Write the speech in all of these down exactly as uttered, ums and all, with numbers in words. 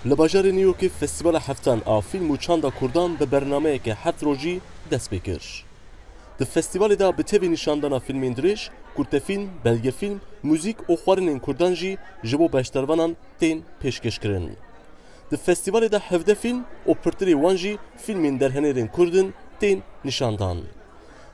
Li bajarê New Yorkê Festîvala Heftan a Fîlm û Çanda Kurdan bi bernameyeke heft rojî dest pê kir. Di festîvalê de bi tevî nîşandana fîlmên dirêj, kurtefîlm, belgefîlm, muzîk û xwarinên kurdan jî ji bo beşdarvanan tên pêşkêşkirin. Di festîvalê de hevdeh fîlm û pirtirê wan jî fîlmên derhenerên kurd in tên nîşandan.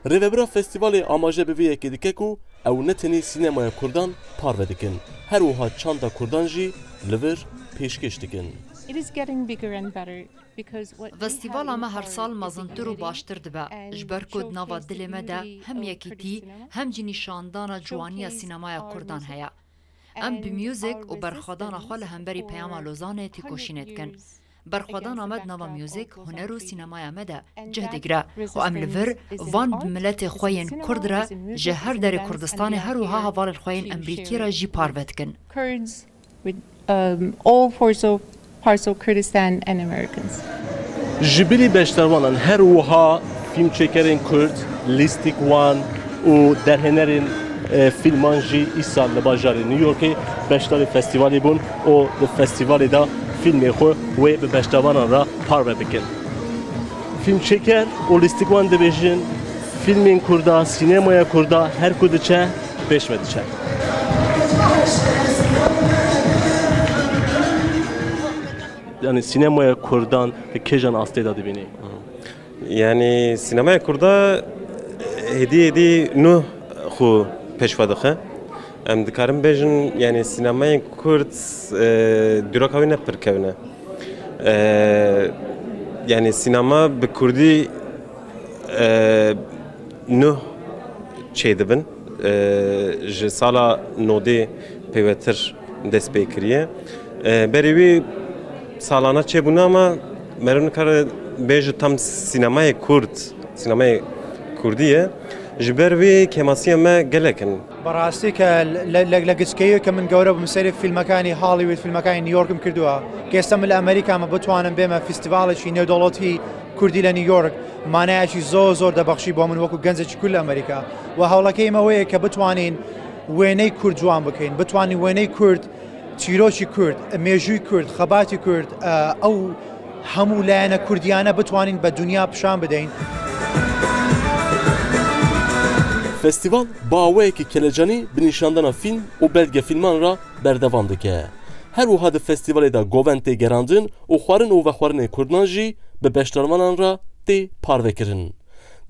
Rêvebira festîvalê amaje bi vê yekê dike ku ew ne tenê sînemaya kurdan parve dikin, her wiha çanda kurdan jî li vir pêşkêş dikin. It is getting bigger and better because what we have Festîvala in me her Kari sal is a mezintir û unity baştir dibe, and ji ber ku di nava showcasing dilê me de unity hem of yekîtî, Kurdish cinema, hem jî nîşandana ciwaniya showcase sînemaya our kurdan music heye. Em bi And muzîk our û berxwedana resistance xwe li hemberî peyama for Lozanê têkoşînê dikin. Hundred years Berxwedana me di nava muzîk, huner û sînemaya me de cih digire û em li vir van miletê xwe yên Kurd re ji her derê Kurdistanê her wiha hevalên xwe yên Emerîkî re jî parve dikin. Kurds with, um, all parts of, parts of Kurdistan and Americans. Ji bilî beşdarvanan her wiha fîlmçêkerên Kurd, lîstikvan û derhênerên, e, fîlman jî îsal li bajarê New Yorkê beşdarê festîvalê bûn û di festîvalê de fîlmê xwe wê bi beşdarvanan re parve bikin. Fîlmçêker û lîstikvan dibêjin, fîlmên Kurda, sînemaya Kurda her ku diçe, pêş ve diçe. Yani sînemaya Kurdan di kêjan astê de dibînî? Yani sînemaya Kurda hêdî hêdî nû xwe pêş ve dixe. Em dikarin bêjin, yani sînemayên Kurd, e, dîroka wî ne pir kevn e. E, yani sînema bi Kurdî, e, nû çêdibin. E, ji sala nodê pêvetir dest pê kiriye. E, berê wî salana çêbûne ama meriv nikare bêje tam sînemayê Kurd, sînemayê Kurdî ye. Ji ber wî kêmasiya me gelek in. بەڕاستی کە لە، لە، لە گچکەیە کە من گەورە بووم سەیری فیلمەکانی هالیوود، فیلمەکانی نیویۆرکم کردووە. کە ئێستا من لە ئەمریکامە بتوانم بێمە فیستیڤاڵێکی نێودەوڵەتی کوردی لە نیویۆرک، مانایەکی زۆر زۆر دەبەخشی بۆ من وەکو گەنجێکی کورد لە ئەمریکا. و هەوڵەکەی ئمە وەیە کە بتوانین وێنەی کورد جوان بکەین، بتوانین وێنەی کورد، چیرۆکی کورد، مێژووی کورد، خەباتی کورد، ئە، ئەو هەموو لایەنە کوردیانە بتوانین بە دنیا پیشان بدەین. Festîval bi awayekî kelecanî bi nîşandana fîlm û belgefîlman re berdewam dike. Her wiha di festîvalê de govend tê gerandin û xwarin û vexwarinê kurdan jî bi beşdarvanan re tê parvekirin.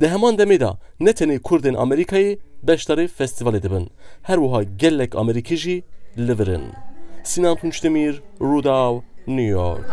Di heman demê de ne tenê Kurdên Amerîkayê beşdarê festîvalê dibin, her wiha gelek Amerîkî jî li vir in. Sinan Tunçdemîr, Rûdaw, New York.